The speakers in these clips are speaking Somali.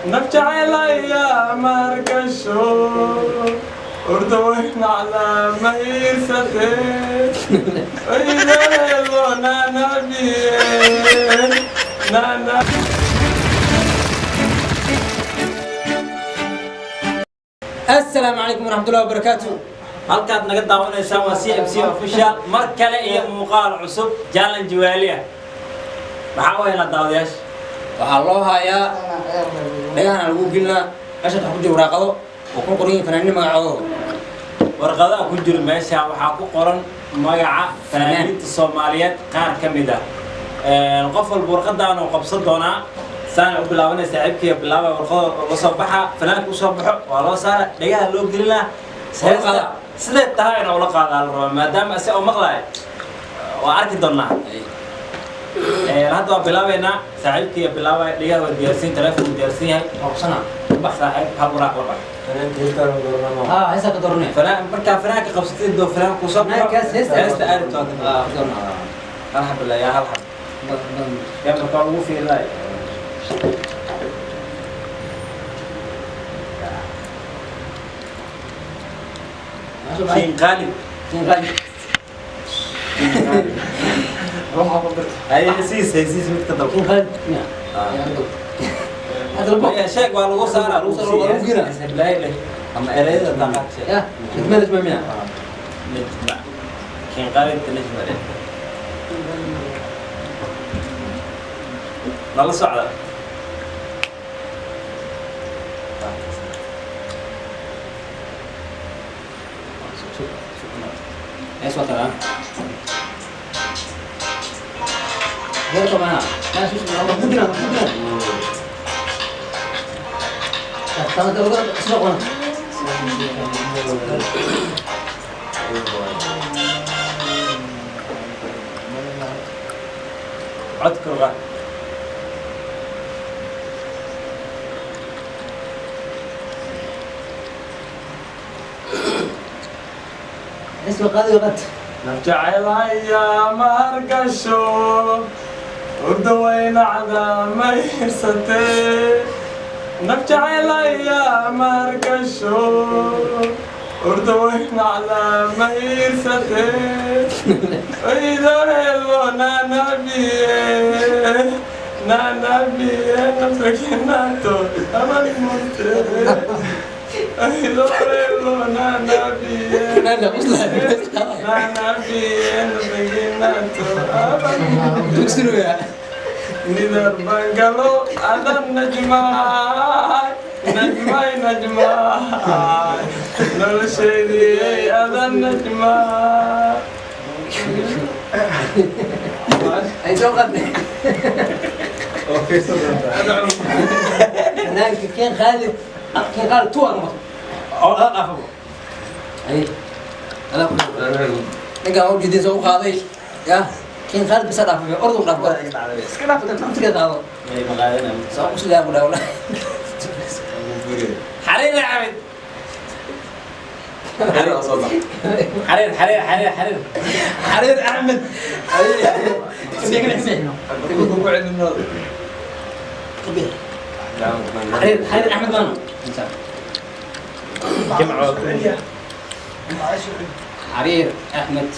Nafjacayl markasho urda weynacda ma hiirsatee oydoo nanabiye nana. Asalaamu calaykum waraxmatullahi wabarakaatu. Halkaad naga daawanaysaan waa CMC Official, mar kale iyo muuqaal cusub, challenge waaliya. Maxaa u haynaa daawadayaasha? Waxaa loo hayaa dhagahana lagu gelinaa. Meeshaas waxaa ku jira waraaqado oo ku qoran yihiin fanaaniin magacooda. Warqadaha ku jira meesha waxaa ku qoran magaca fanaaniinta Soomaaliyeed qaar ka mid ah. Qof walba warqadaan uu qabsan doonaa. Saana u bilaabanay, saaxiibkiiya bilaaba. Warqada la soo baxa, fanaanka usoo baxo waa loo saara, dhagaha loo gelinaa. Waa la qaadaa. Siday tahayna ula qaadaa la rabaa, maadaama ase oo maqlaay waa arki doonaa. Hadda waa bilaabeynaa, saaxiibkiiya bilaabaya. Dhagaha waa diyaarsan, telefoon wuu diyaarsan yahay. Waa qabsanaa. Bax saaxiib, hal waraaq la bax. Haa, heesaa ka dooranaya. Fanaan markaa fanaanka qabsatid doo fanaan kusoo baxo. Fanaankaas heesta. Heesta aadi doonta. Haa, ka dooranaa. Hal xab la yaa, hal xab yaa markaa lagu fiirinaayo. King Khalid. King Khalid. Haye, hesiis hesiis mid ka daba. King Khalid miya? Hadda labo. Maya, sheeg, waa lagu saaraa. Lagu saaraa, waa lagu geynaa. Heblaayo leh ama ereyada daqaad sheeg. Ya najma, najma miya? Najma, King Khalid najma leh nala socda. Hees waa tagaa heerka maana maa sus ma ku jiraan, ku jiraan. Tama tama soo qona. Codka ruqa. Hees waa qaadi qad. Nafjacayl markasho urda weynacda ma hiirsatee nafjacayl markasho urda weynacda ma hiirsatee oydoo nanabiye nanabiye nafsakinato amalmunte oydoo nanabiye. Nana usla. Nanabiye nafsakinato amalmunte. Dugsinuya. Nidar bangalo adan najmaay najmaay najmaay nolosheedii adan najmaay. Ay soo qadnay fanaanka King Khalid, King Khalid tuwa noqoto. Oo la dhaafabo. Ay adaa ku ninkaan u jeedin soo u qaaday ya King Khalid bisa dhaafay, ordu dhaafay, iska dhaafay, naftiga qaado. May maqaadanaa. Soo kusidaa ku dhaawla. Xariir Axmed, xariir xariir xariir xariir. Xariir Axmed. Xariir xariir Axmed maana. Xariir Axmed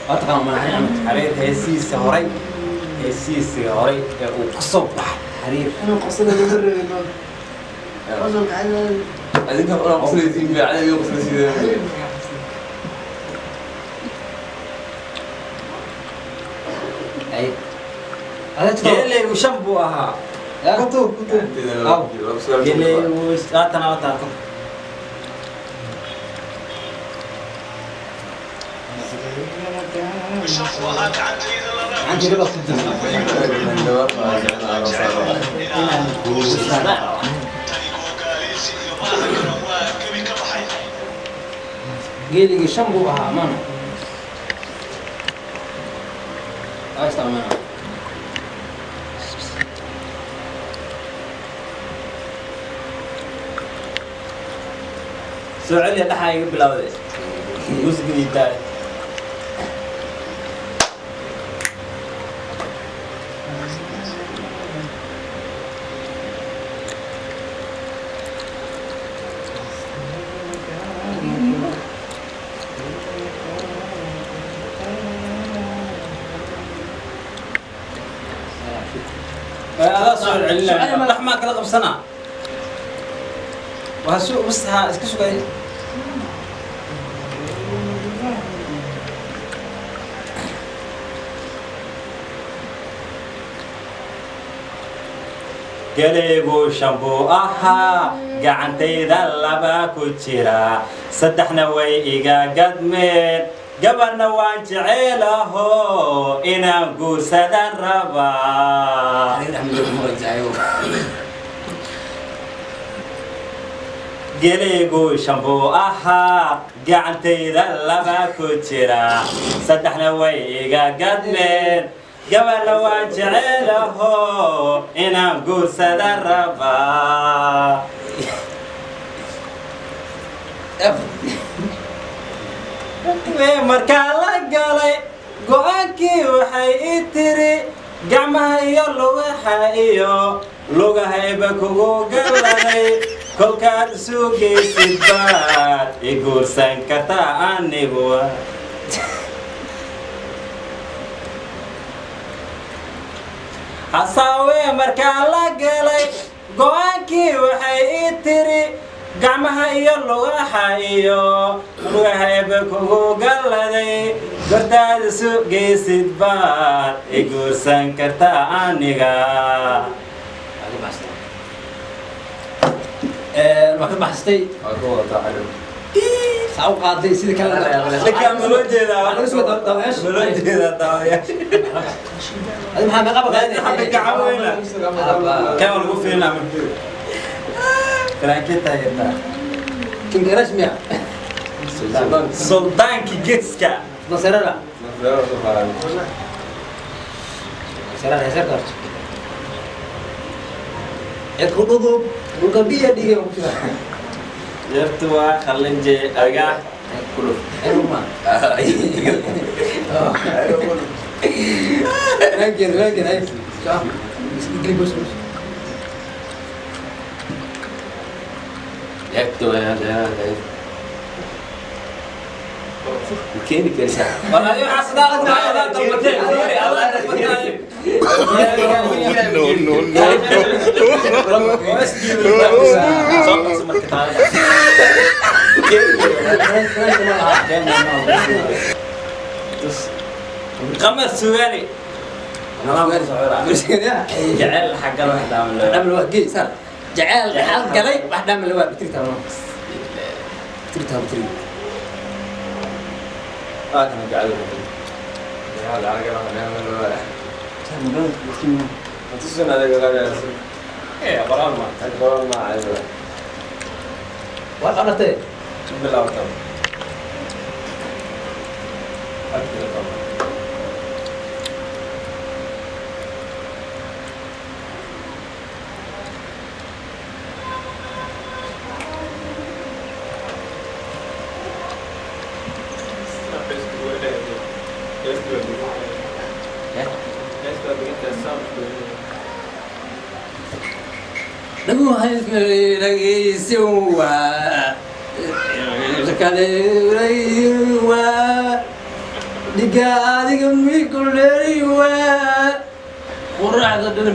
waa taqaana mana Xariir Axmed? Xariir heesihiisa horay, heesihiisa horay ee uu ka soo baxay. Xariir. Inuu qosla lagu rabay nool. Qosolka cadaad. Adinka una qoslaysiin fiican iyo qoslaysiin. Ay adaa Geeleygu shan buu ahaa. Ya. Geeleygu haatana waa taarko. Gacanta baa ku jirta. Geeligii shan buu ahaa maana waa isticmaalaa. Soo celiya, dhaxaa iga bilowday musgidiitaa. Adaa soo celinaya, wax maa kala qabsanaa? Waa su bas ha iska sugay. Galaygu shan buu ahaa, gacantayda laba ku jira, saddexna way iga gadmeen, gabarna waan jecelaho inaan guursadan rabaa. Gelaygu shan buu ahaa, gacantayda laba ku jira, saddexna way iga gadmeen, gabarna waan jecelaho inaan guursadan rabaa. Markaa la galay go-aankii, waxay ii tiri gacmaha iyo lugaha iyo lugahayba kugu galaday, kolkaad isu geysid baad i guursan kartaa anigu. Hasaawe markaa la galay go-aankii, waxay ii tiri gacmaha iyo lugaha iyo lugahayba kugu galaday, gortaad isu geysid baad i guursan kartaa aniga. Waa ka baxsatay. Waa ka wadataa xagga. Saa u qaaday sidii kale. Ninkaan ma loo jeedaa? Waxaa laga soo daawayaasha. Ma loo jeedaa daawayaasha? Adi maxaa meeqa baqaadin? Xabba gacan weyna. Kan waa lagu fiirinaa marka. Fanaankeed taageertaa? King rasmiya. Suldaanki geeska. Nasarara. Nasarara heesar karto. Cid ku dhudub dhulka biya dhigay ku jira. Yartu waa qallinje aga. Ruma. Rankin rankin ay. Soo. Igli bos bos. Yartu waa keeni kartaa. Walahi waxaa sadaaqad maayo, adaa dalbatee. Adaa dalbatee. No, no, no, no. Soo qabso marka taada. Qamar Sugaani. Jecel xagga wax dhaaman loo. Dhamal waa gey sar. Jacayl dhaxal galay wax dhamal waa bitirta ma. Bitirta bitirta. Waa kana jecel. Eh, qoraal ma. Waa qabatay. Bilaawta. Lagu dhageysan waa kale waa dhiga adiga mikuleeri waa quraacda dhan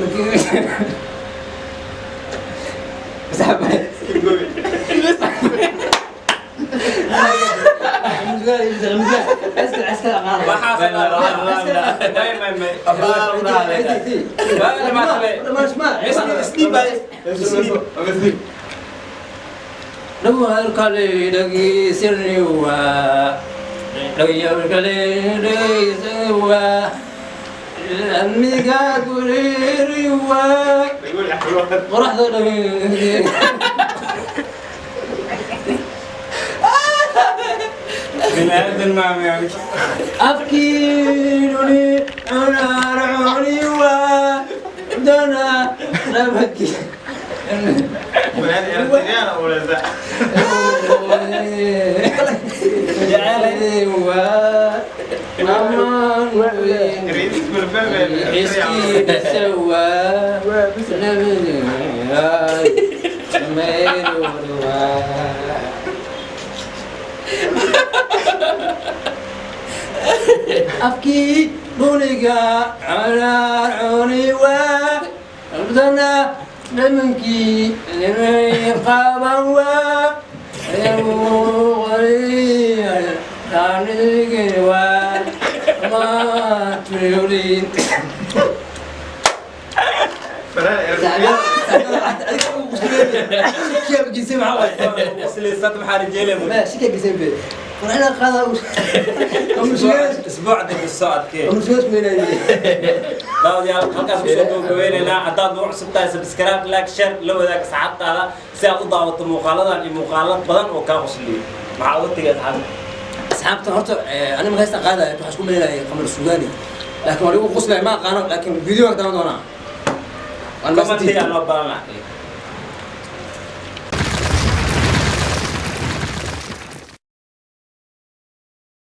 Lagu kale dhageysan waa kale dhageysan waa amiga gureeri waa qoraxda dhan. Bini'aadan maami. Afkiinuni cunaarcuni waa dana nabadki. Afkii dhuniga cunaarcuni waa. Rabdana nimankii qaban waa Qoslaysaad, maxaa rajeynaya? Isbuuc dambe soo adkee. Daawadayaal, halkaas kusoo gabagabeynaynaa. Haddaad nagu cusub tahay, subscribe, like, share, la wadaag asxaabtaada si aad u daawato muuqaaladan iyo muuqaalo badan oo kaa qosliyo. Maxaa uga tegay asxaabta? Asxaabta horta aniga markaastan qaadaya waxaan isku malaynaayay Qamar Suugaani, laakiin waa lagu qoslaya, ma aqaano, laakiin video waan daawan doonaa. Waan commentigaa noo badanaa.